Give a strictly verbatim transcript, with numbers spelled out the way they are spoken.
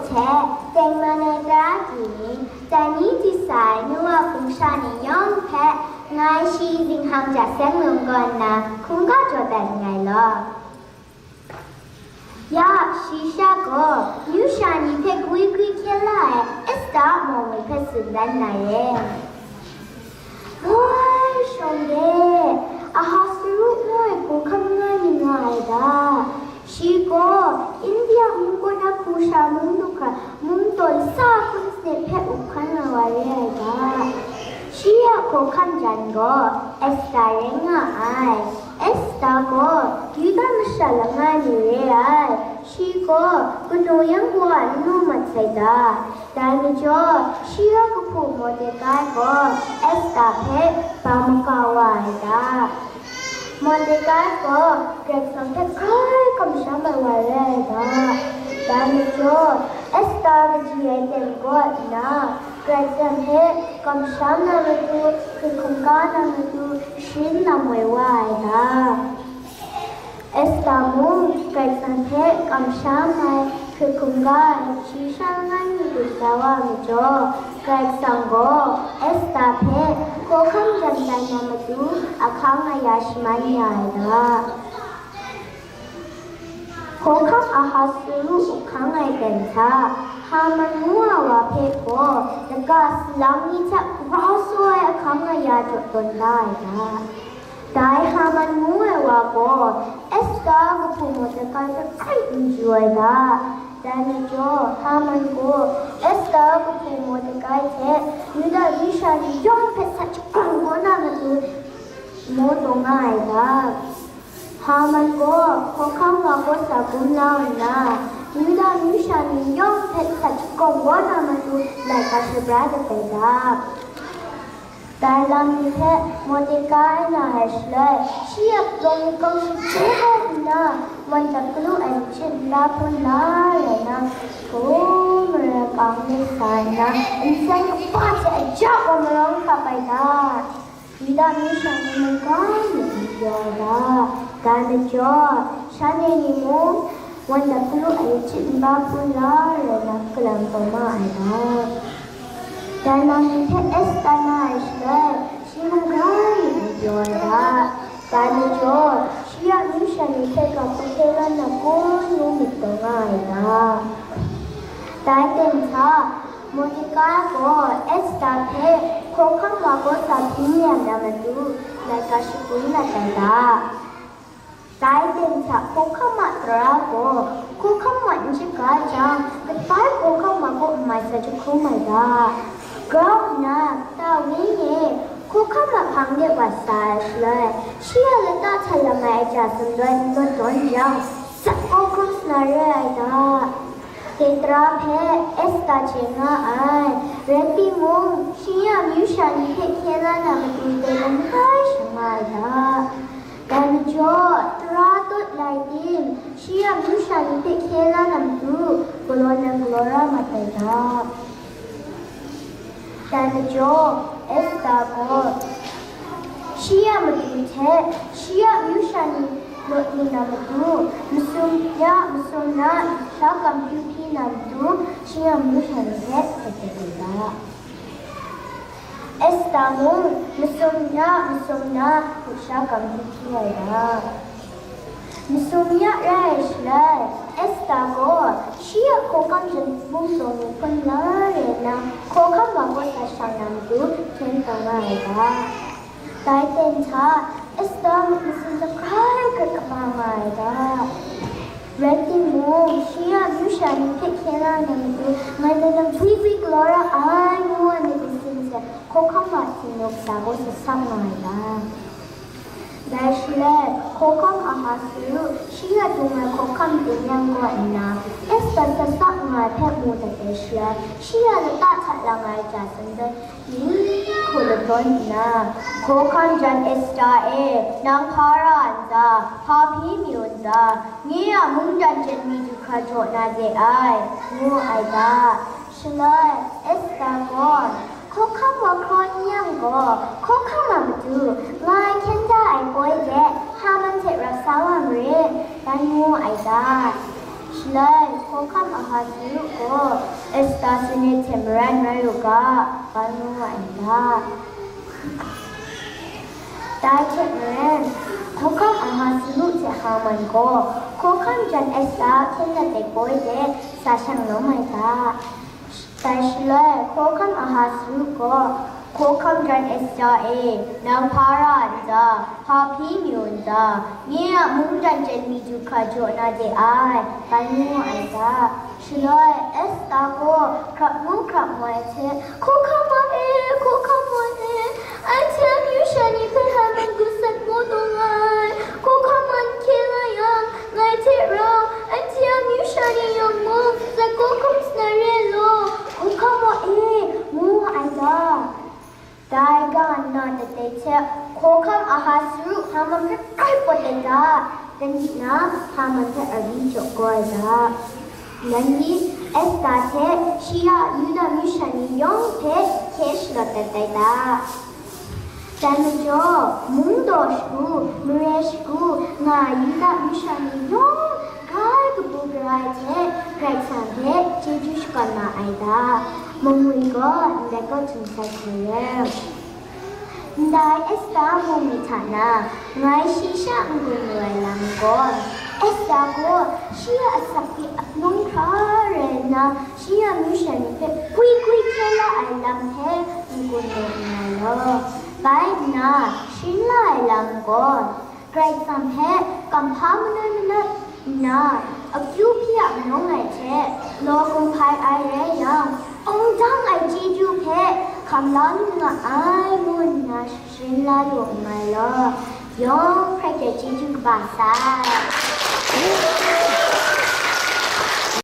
hte tengman ai tara pyi ni, dai ni di sa ai nu wa hpung sha ni yawng hpe, ngai shi zinghkang ja seng lung kaw nna hkungga jaw dat nngai law. Ya, shi sha gaw, myu sha ni hpe gwi gwi hkyen la ai Esta a mawng hpe tsun dan na re. Woi, shawng de, Ahasueru ngu ai hkawhkam nga ni nga ai ga, shi gaw India mung kaw na Kusha mung du hkra mung tawn sa hkun sanit hpe up hkan na wa re ai ga, shi a hkawhkam jan gaw Esta rai nga ai. Esta gaw Yuda masha langai mi re ai. Shi gaw kanu yan gaw a n lu mat sai ta? Dai majaw, shi a kahpu Mordekai gaw Esta hpe ba maka wa ai ta? Mordekai gaw Karai Kasang hpe grai kamsham ai wa re ai ta? Dai majaw, Esta kaji ai ten kaw nna, Karai Kasang hpe kamsham na matu, hkrit hkungga na matu, sharin lam woi wa ai ta? Esta mung Karai Kasang hpe kamsham ai, hkrit hkungga ai, shi sha langai mi du sa wa ai majaw, Karai Kasang gaw Esta hpe hkawhkam jan dan na matu ahkang aya shaman ya ai ta? Hkawhkam Ahasueru up hkang ai ten hta, Haman ngu ai wa hpe gaw, daga salang ni hta grau sa ai ahkang aya jaw tawn da ai ta? Dai Haman ngu ai wa gaw Esta a kahpu Mordekai hpe hkrit n chyu ai ta? Dai majaw, Haman gaw Esta a kahpu Mordekai hte Yuda masha ni yawng hpe sa shagawng kau na matu maw taw nga ai ta? Haman gaw hkawhkam wa kaw sa gum la nna, Yuda masha ni yawng hpe sa shagawng kau na matu laika shabra dat ai ta? Dai lam ni hpe Mordekai na ai shaloi, shi a palawng kau shaje ai nna, wan dat galu ai machyin nta hpun la rai na, hku mara kang de sa nna, nsen kaba hte aja wa marawng hkap ai ta? Yuda masha ni mungkan myit n pyaw ai ta? Dai majaw, shanhte ni mung, wan dat galu ai machyin nta hpun la rai na, kalam taw ma ai ta? Dai lam ni hpe Esta na ai shaloi, shi mungkan myit n pyaw ai ta? Dai majaw, shi a myu sha ni hpe ga hpe hte ran na kun ngu myit taw nga ai ta? Dai ten hta, Mordekai gaw Esta hpe hkawhkam wa kaw sa hpyi mayam na matu, laika shagun mat ai ta? Dai ten hta hkawhkam a tara gaw hkawhkam wa n shaga jang, katai hkawhkam wa kaw n mai sa jahkrum ai ta? Grau nna, kata wenyi e hkawhkam a hpang de wa sa ai shaloi, shi a lata hta lang ai aja sumloi n tawn tawn jang, sa kau hkrum sa na re ai ta? Dai tara hpe Esta chye nga ai, rai timung, shi a myu sha ni hpe hkye la na matu dai lam hkrai shang nga ai ta? Dai majaw, tara tawt lai tim, shi a myu sha ni hpe hkye la na matu, galaw nang galaw ra mat ai ta? Dai majaw, Esta gaw shi a matu hte shi a myu sha ni lawt lu na matu, masum ya masum na sha kam hpyi hpyi na matu, shi a myu sha ni hpe htet htet lu ga. Esta mung masum ya masum na sha kam hpyi hpyi ai ga. Masum ya rai ai shaloi, Esta gaw shi a hkawhkam jan bung taw ni hpun la rai nna, hkawhkam wa kaw sa shang na matu hkyen taw nga ai ga. Dai ten hta, Esta masum hta hkrai hkrai kaba nga ai ga. Rai timung, shi a myu sha ni hpe hkye la na matu, ngai nang hpyi hpyi galaw ra ai, ngu ai myit masin hte hkawhkam a htingnu kasa gaw sa sa nga ai ga. Dai shaloi, hkawhkam Ahasueru shi a dung ai hkawhkam dingnyang kaw nna, Esta sa sa nga ai hpe mu dat ai shaloi, shi a lata hta lang ai ja sumloi ni hku ladawn nna, hkawhkam jan Esta e, nang hpa ra n ta? Hpa hpyi mayu n ta? Nye a mungdan jan mi du hkra jaw na de ai, ngu ai ga. Shaloi, Esta gaw, hkawhkam wa hkraw n yang gaw, hkawhkam a matu, nga ai hkyen da ai poi de, Haman hte rap sa wa marit, dan ngu ai ga. Shaloi, hkawhkam a Ahasueru gaw Esta sanit hte maren rai u ga, bai ngu ai ga. Dai hte maren, hkawhkam Ahasueru hte Haman gaw hkawhkam jan Esta hkyen dat ai poi de sa shang lawm ai ga. Dai shaloi, hkawhkam Ahasueru gaw hkawhkam jan Esta e, nang hpa ra n ta? Hpa hpyi mayu n ta? Nye a mungdan chyen mi du hkra jaw na de ai, bai ngu ai ga. Shaloi, Esta gaw hkrap ngu hkrap ngoi ai hte, hkawhkam wa e, hkawhkam wa e, anhte a myu sha ni hpe Haman gasat maw taw nga ai? Hkawhkam wa n hkye nga yang, ngai hte rau, anhte a myu sha ni yawng mung, gasat hkawhkam sa na re law, hkawhkam wa e, ngu nga ai ga. Dai ga nna tate hte, hkawhkam Ahasueru Haman hpe grai pawt ai ga, dan di na, Haman hpe ari jaw kau ai ga. Nanhte Esta hte shi a Yuda myu sha ni yawng hpe hkye shalawt dat ai ga. Dai majaw, mung daw shagu, mare shagu nga ai Yuda myu sha ni yawng grai kabu gara ai hte, Karai Kasang hpe chyeju shakawn ma ai ga. Mung ngwi gaw ndai kaw htum sai hku rai. Ndai Esta mung ni hta na, ngai shi sha n-gun lu ai lam gaw, Esta gaw shi a asak hpe ap nawng hkra rai nna, shi a myu sha ni hpe gwi gwi hkye la ai lam hpe n-gun lu nngai law. Bai nna, sharin la ai lam gaw, Karai Kasang hpe kamhpa manai manat nna, akyu hpyi ap nawng ai hte, law kumhpai ai rai yang, awng dang ai chyeju hpe hkam la lu nga ai, ngu nna sharin la lu nngai law. Yawng hkrai hte chyeju kaba sai.